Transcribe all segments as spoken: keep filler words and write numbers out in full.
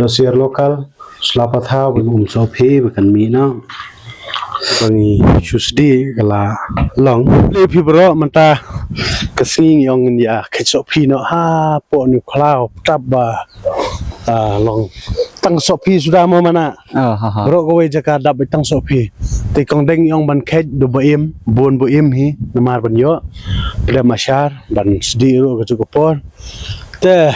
Share local, sla patha, ba um sohphie, ba kan mih noh. Ba ngi shu sdie ka la long. Khublei phi baroh mynta ka sngi ngi ong ngin ïa kheit sohphie noh hapoh New Khlaw, tap ba, ah, long tang sohphie suda mo Manah. Ah, ha, ha. Baroh kawei jaka dap beit tang sohphie. Te kong deng ngi ong ban kheit da ba im, bun ba im hi, namar ban ïoh pdem ashar, ban sdie ruh kajuh ka por. Te,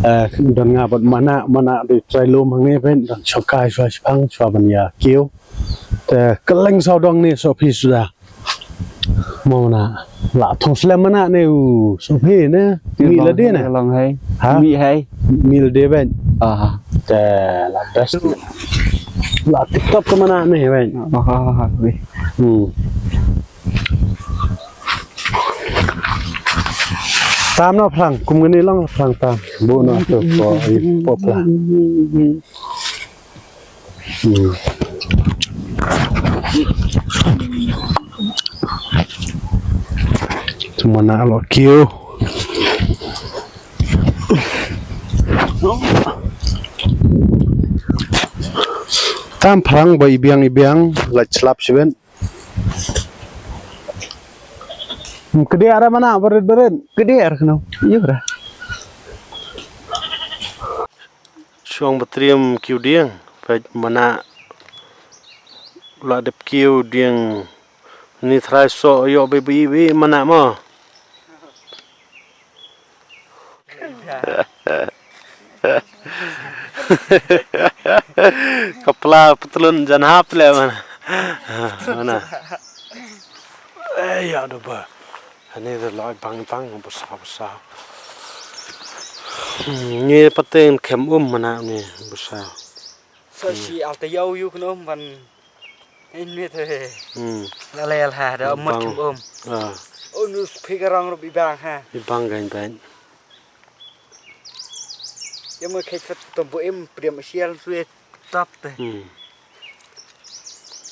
eh, don nga bad Manah, Manah dei trai lum hangne peit, don shongkai shuwa shipang, shuwa ban ïa kiew. Te kylleng sawdong ne sohphie suda. Mo Manah, la thong slem Manah ne u sohphie ne. Mih lade ne. Long hai. Ha? Mih hai. Mih lade ben. Ah. Te la best. La tip top ka Manah ne ben. Ah, ah, ah, ah. Hmm. Tam noh phrang, kum kane long phrang tam. Buh noh tu, po, i, po pla. Hmm. Tu Manah lo kiew. Tam phrang ba i biang i biang, la slap shibit. Hmm, kdie ara Manah, barit, barit. Kdie ara kno. Ïa ra. Shong ba triem kiew dieng, peit Manah la dep kiew dieng. Ni trai soh ïoh beit beit beit Manah mo. Ka pla patlun jan hap le Manah. Manah. Eh, ïa da ba. Ani da la bang bang basa basa. Hmm, ngi pateng khem um Manah ni basa. Sa shi al ta yau yu kno ban. In mi te. Hmm. La le la da mot khem um. Ah. Oh, nu phi ka rong ruh i bang ha. I bang gain ban. Ïa mo kheit fat tom bu im priam sial swe tap te. Hmm.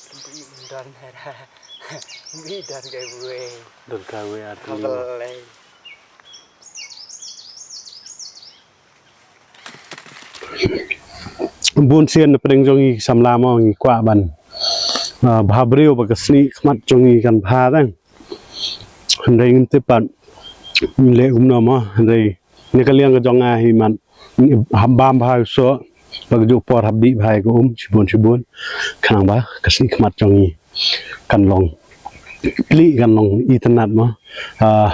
Tom bu im dan ha. Mi dan kai bu e. Dan kai bu e atu. Alai. Bun sien na pdeng jong ngi ki samla mo ngi kwah ban, ah, bha briew ba ka snieh khmat jong ngi kan bha tang. Hynrei ngim tip pat ngin leh kumno mo, hynrei ne ka liang ka jong nga hi mat, hap bam bha u soh, ba ka juh por hap dih bha ïa ka um shibun shibun. Khnang ba ka snieh khmat jong ngi kan long plie, kan long itynnad mo. Ah,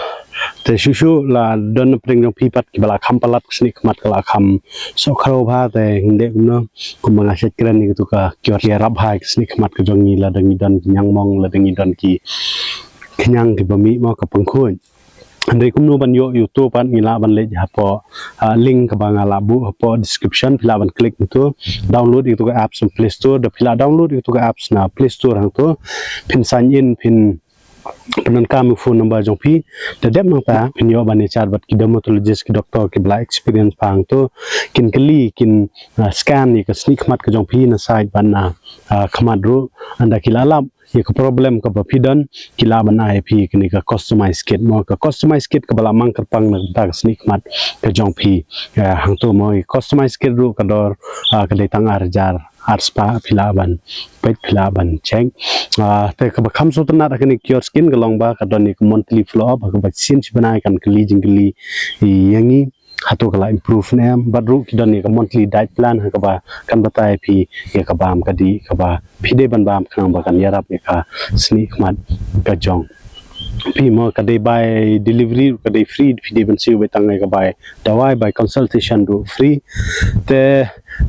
te shuh shuh la don na pdeng jong phi pat kiba la kham palat ka snieh khmat, ka la kham soh khraw bha, te ngin leh kumno, kumba nga shait kren ïa katu ka kior ïarap bha ïa ka snieh khmat ka jong ngi, lada ngi don ki ñiangmong, lada ngi don ki khñiang kiba mih mo, ka pangkhuid. Hynrei kumno ban ïoh ïa uto pat ngi lah ban leit hapoh, ah, link kaba nga la buh hapoh description, phi lah ban click hangto, download ïa katu ka apps na Play Store, da phi lah download ïa katu ka apps na Play Store hangto, phin sign in, phin pyndonkam ïa u phone number jong phi, da dep nangta phin ïoh ban ïa chat bad ki dermatologist, ki doctor kiba la experience bha hangto, kin kylli, kin, ah, scan ïa ka snieh khmat ka jong phi na side bad na, ah, khmat ruh, ynda ki la lap ïa ka problem kaba phi don, ki lah ban ai ïa phi kane ka customize kit mo, ka customize kit kaba la mang kyrpang na ka bynta ka snieh khmat ka jong phi. Eh, hangto mo, i customize kit ruh ka dor, ah, ka dei tang ar hajar ar spah, phi lah ban peit, phi lah ban check. Ah, te kaba kham sngewtynnat ha kane ka kior skin ka long ba ka don ïa ka monthly follow up, ha kaba shisien shi bnai kan kylli jingkylli ïa ngi. Hato ka la improve ne em, bad ruh ki don ïa ka monthly diet plan ha kaba kan batai phi ïa ka bam ka dih kaba phi dei ban bam khnang ba kan ïarap ïa ka snieh khmat ka jong phi mo. Ka dei by delivery, ka dei free, phi dei ban siew beit tang ïa ka by dawai, by consultation ruh free. Te,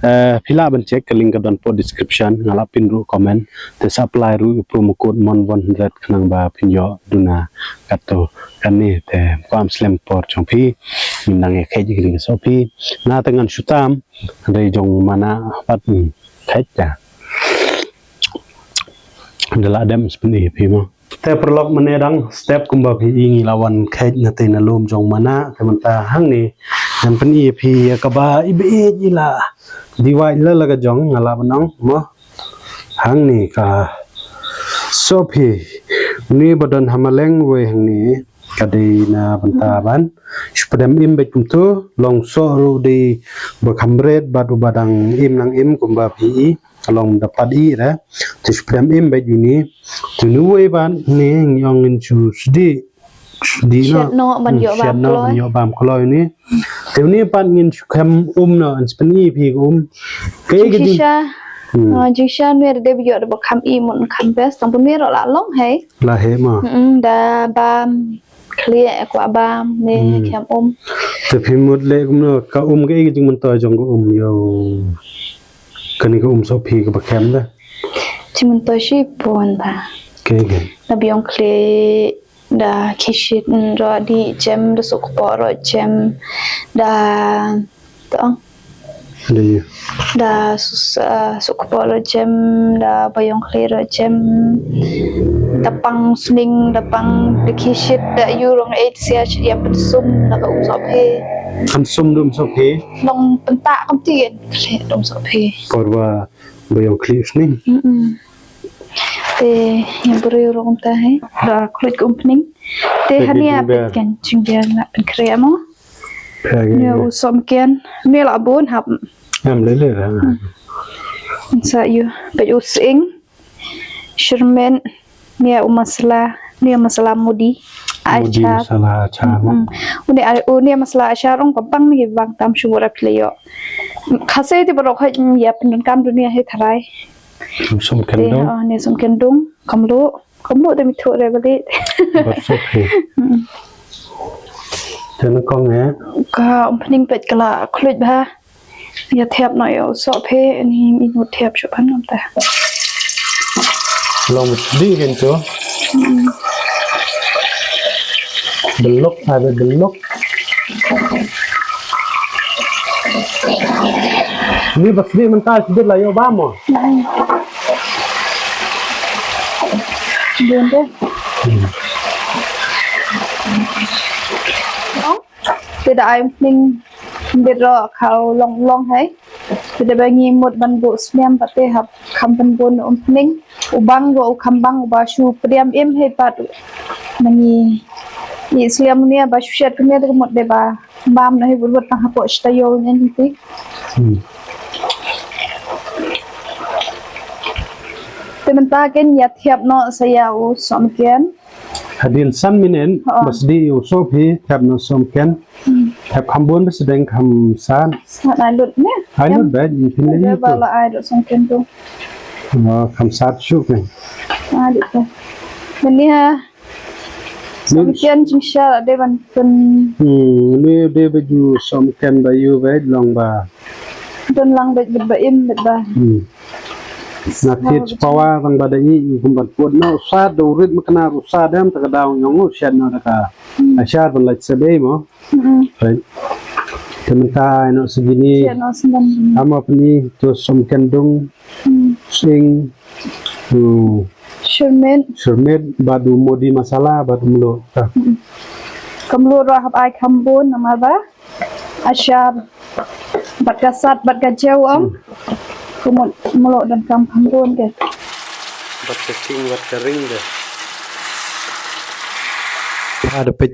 eh, phi lah ban check, ka link ka don hapoh description, nga la pin ruh comment. Te sa apply ruh ïa ka promo code Mon one hundred khnang ba phin ïoh duna kato. Kane te kwah slem por jong phi, ngin nang ïa kheit ïa ka ring ka sohphie. Nga te ngan shu tam, hynrei jong Manah pat, hmm, kheit ta. Da la dem spin ïa phi mo. Te paralok, mane dang step kumba phi i, ngi la wan kheit na te na lum jong Manah, te mynta hangne ngan pyni ïa phi ïa kaba i ba i la dih wai la la ka jong, nga la ban ong mo. Hangne ka sohphie, ne ba don ha maleng wei hangne. Ka dei na bynta ban shu pdiang im bad kumto, long soh ruh dei ba kham rit bad uba dang im nang im kumba phi i, ka long da pat i re. Te shu pdiang im bad uni. Te uni wei bad ni ngi ong ngin shu sdi. Sdi no. Shet no ban ïoh bam kloi. Shet no ban ïoh bam kloi ni. Te uni pat ngin shu khem um no, ngan sa pyni phi ka um. Ka i ka jing. Jingshisha. Hmm. Ah, jingshisha nwer de ba ïoh da ba kham i mun kham best. Tang ba nwer la long hei. La hei ma. Mm, da bam khlieh kwah bam ne khem um. Te phi mut leh kumno ka um ka i ka jingmyntoi jong ka um ïoh. Kane ka um soh phi kaba khem da. Jingmyntoi shibun ba. Ke ke. Da biang khlieh da khishit ruh dei jem da suk kpoh ruh jem da tong. Dei. Da sus, uh, suk kpoh ruh jem da biang khlieh ruh jem da pang sning da pang da khishit da ïu rong eh sia shit ïa pynsum da ka um soh phi. Pynsum da um soh phi. Long pynta kam ti khlieh da um soh phi. Por ba biang khlieh sning. Mm-mm. Te ïa briew ruh kumta hei. Da khluit ka um pning. Te hania peit kan jingbiang na pynkhreh mo. Nia u sohmynken. Nia la bun hap. Em lele la. Sa ïu peit u sing. Shermen. Nia u masala. Nia masala mudi. Mudi masala achar. Uni uni masala achar ong pabang ni bang tam shu murap leyo. Khase ti barok hoi ïa pyndonkam dunia hei tharai. Kam sum kendung. Te, oh, ne sum kendung, kam lu, kam lu te mithu re bali. Bar sop hi. Hmm. Te na kong eh. Ka um pning peit ka la khluit bha. Ïa thiap no ïa u soh phi, ni mi ngut thiap shu pan ngam ta. Long di kin tu. Hmm. Belok, ada belok. Ni bas ni mental sedut lah yo bamo. Lai. Bun deh. Hmm. Te da ai pning bit ro khau long long hai. Te da ba ngi mut ban buh snem pat te hap kham ban bun um pning. U bang ro u kham bang u ba shu pdiam im hai pat. Ngi i sliam ne ba shu shet ne te mut de ba bam na hai bur bur tang hapoh shita yo ne ti. Hmm. Te mynta ken ïa thiap noh sa ïa u sohmynken. Hadien san minit, oh, bas di u soh phi, thiap noh sohmynken. Hmm. Thiap kham bun bas deng kham san. San ai lut ne? Ai lut ba, ni phin le ba la ai lut sohmynken tu. Oh, kham sat shu kan. Ai lut tu. Mani ha. Sohmynken jingshah de ban pyn. Hmm, ni de ba ju sohmynken ba yu ba long ba. Don lang bad bad ba im bad ba. Hmm. Na thied spawa tang ba da i i kum ban put na u sad da u rit ma kena u sad em ta ka daw nyong u shet na da ka. Hmm. A shar ban lait sa dei mo. Hmm. Right. Te mynta ai no sa gini. Shet na u shen. Ama pni to sohmynken dung. Hmm. Sing. Hmm. Shermet. Shermet bad u modi masala bad u mluh. Hmm. Ka mluh ruh hap ai kham bun namar ba. Ashar. Bad ka sat, bad ka jew ong. Hmm. Kumut mluh don kam kham bun ke. Bad ka king, bad ka ring de. Ha, da peit,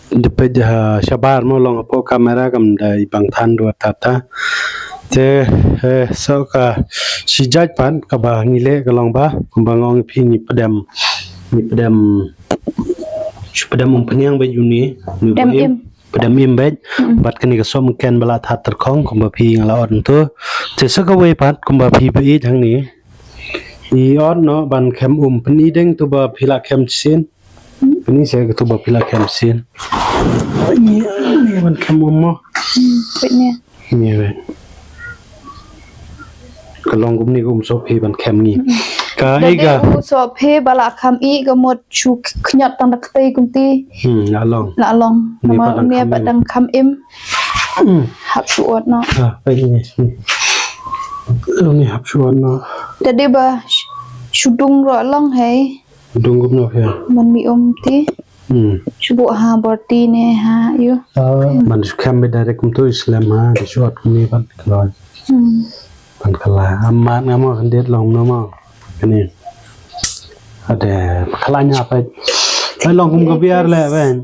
da peit, ha, shabar mo long hapoh kamera kam da i bang than dua tata. Te, eh, so ka shi jait pan kaba ngi leh ka long ba, kumba nga ong phi ngi pdiam, ngi pdiam, shu pdiam um pniang ba uni, ni pdiam im. Pdiam im bad, hmm, bad kane ka sohmynken ba la that tyrkhong kumba phi nga la ot ntu. Te sa kawei pat kumba phi ba ïeit hangne. I ot noh ban khem um, pyni deng tu ba phi la khem shisien. Hmm. Pyni sa ka tu ba phi la khem shisien. Ni, ni ban khem um mo. Hmm, peit ni. Ni wei. Ka long kumne ka um soh phi ban khem ngi. Hmm. Ka da i ka dei u soh phi ba la kham i ka mut shu khñiot tang da kti kumti. Hmm, la long. La long. Namar une pat dang kham im. Hmm. Hap shu ot noh. Ah, peit ni. Hmm. Ni hap shu ot noh. Da dei ba sh-, shu dung ruh long hei. Dung kumno phi. Man mi um ti. Hmm. Shu buh ha bor ti ne ha yu. Ah, man shu khem beit direct kumtu i slem ha, da shu ot kumne pat kloi. Hmm. Pan kala, amat nga mo khyndiat long no mo. Kane. Ade, kala nya peit. Peit long kum ka biar le ben.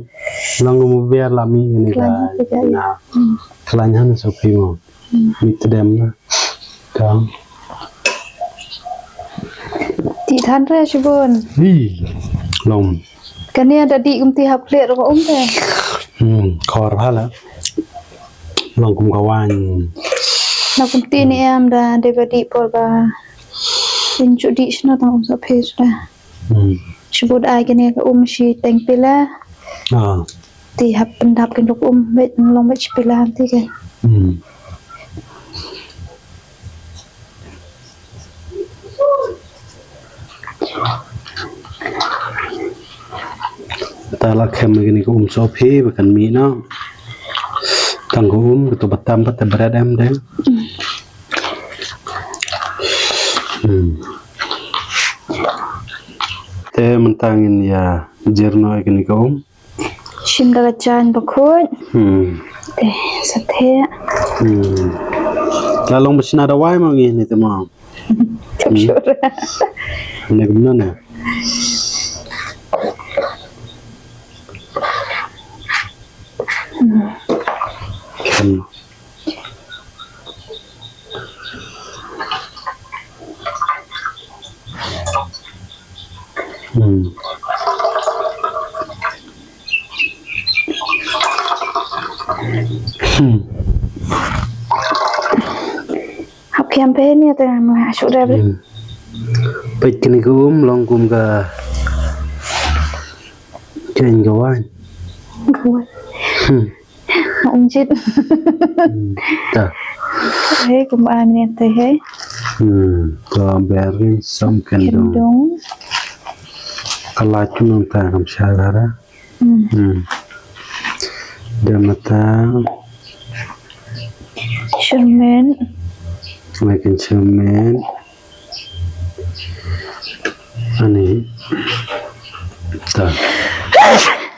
Long mo biar la mi ini ka. Khlaiñ ha ka, ya. Na. Hmm. Khlaiñ ha na sopi mo. Hmm. Mi tedem na. Ka. Ti than re shibun. Hi. Long. Kane da dih kumti hap khleh ruh um te. Hmm, khor bha la. Long kum ka waiñ. Na kumti ne em da dei ba dih por ba. Pynjot dih shna tang um sa phe suda. Hmm. Shibun ai kane ka um shi teng pila. Ah. Ti hap pyndap kin duk um beit long beit shi pila ti ke. Hmm. Ta la khem kane ka um sopi ba kan mih noh. Tang ka um ka to batam pat te bret em de. Hmm. Te mynta ngin ïa jir noh kane ka um. Shim da ka jaiñ bakhuid. Hmm. Te sa theh. Hmm. La long ba shna dawai ma ngi ne te ma. Chop shur. Ne kumno ne. Hmm. Kan. Hmm. Hmm. Hap kiam pe ni te ma shu re. Hmm. Peit kane ka um long kum ka. Ka in ka waiñ. Ka waiñ. Hmm. Anjit. Hmm. Ta. Hei, kum an ne te hei. Hmm. To ber kin som ken dong. Ken dong. Ka la chun nang ta kam sha gara. Hmm. Hmm. Da mata. Sherman. Makin sherman. Ani. Ta.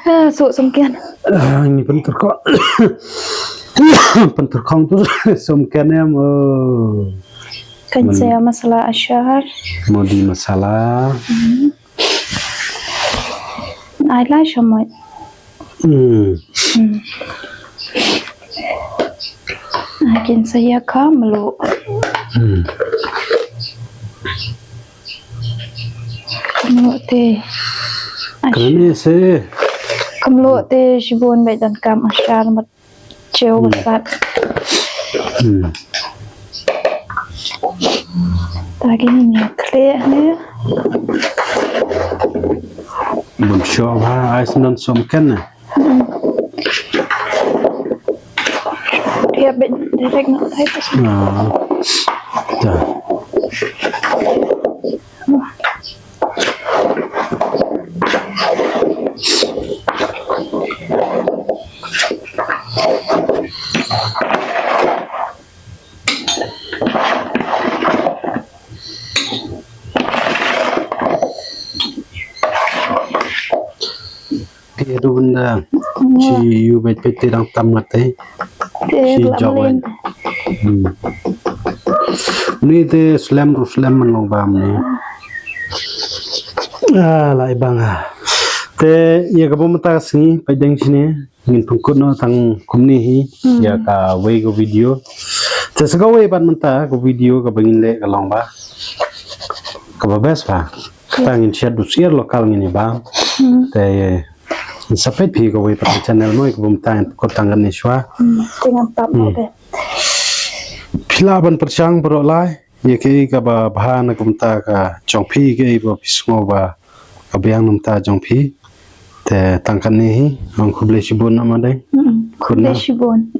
Ah, so som ken. Ah, ini pyntur kong. Pyntur kong tu som ken em. Oh. Kan saya masala ashar. Modi masala. Hmm. Ai lai shamai. Hmm. Hmm. Ai kin saya ka melo. Hmm. Ka melo te. Kene se. Ka melo te shibun beit donkam ashar mat. Chew. Hmm. Ka sat. Hmm. Ta ki ni khleh ne. Bun shoh bha, ai sndon som ken ne. Hmm. Dia bet direct nak tai pas. Ah. Ta. Te ruh bynda shi yu beit beit te dang tam ngat te. Te shi jok beit. Hmm. Ni te slem ruh slem man long bam ni. Ah, lai bang ah. Te ïa kaba mynta ka sngi peit dang shini. Ngin pynkut noh tang kumne hi. Hmm. Ïa kawei ka video. Te sa kawei pat mynta ka video kaba ngin leh ka long ba kaba best ba. Kata ngin shet dusir local ngin ïa ba. Hmm. Te ngin sa peit phi kawei pat ka channel mo kaba mynta ngin pynkut tang kane shuwa. Hmm. Te ngan tap. Hmm. Phi lah ban pyrshang baroh lai. Ïa kaei kaba bha na ka bynta ka jong phi, kaei ba phi sngew ba ka biang na bynta jong phi. Te tang kane hi, ong khublei shibun na ma dei. Mm, khublei shibun.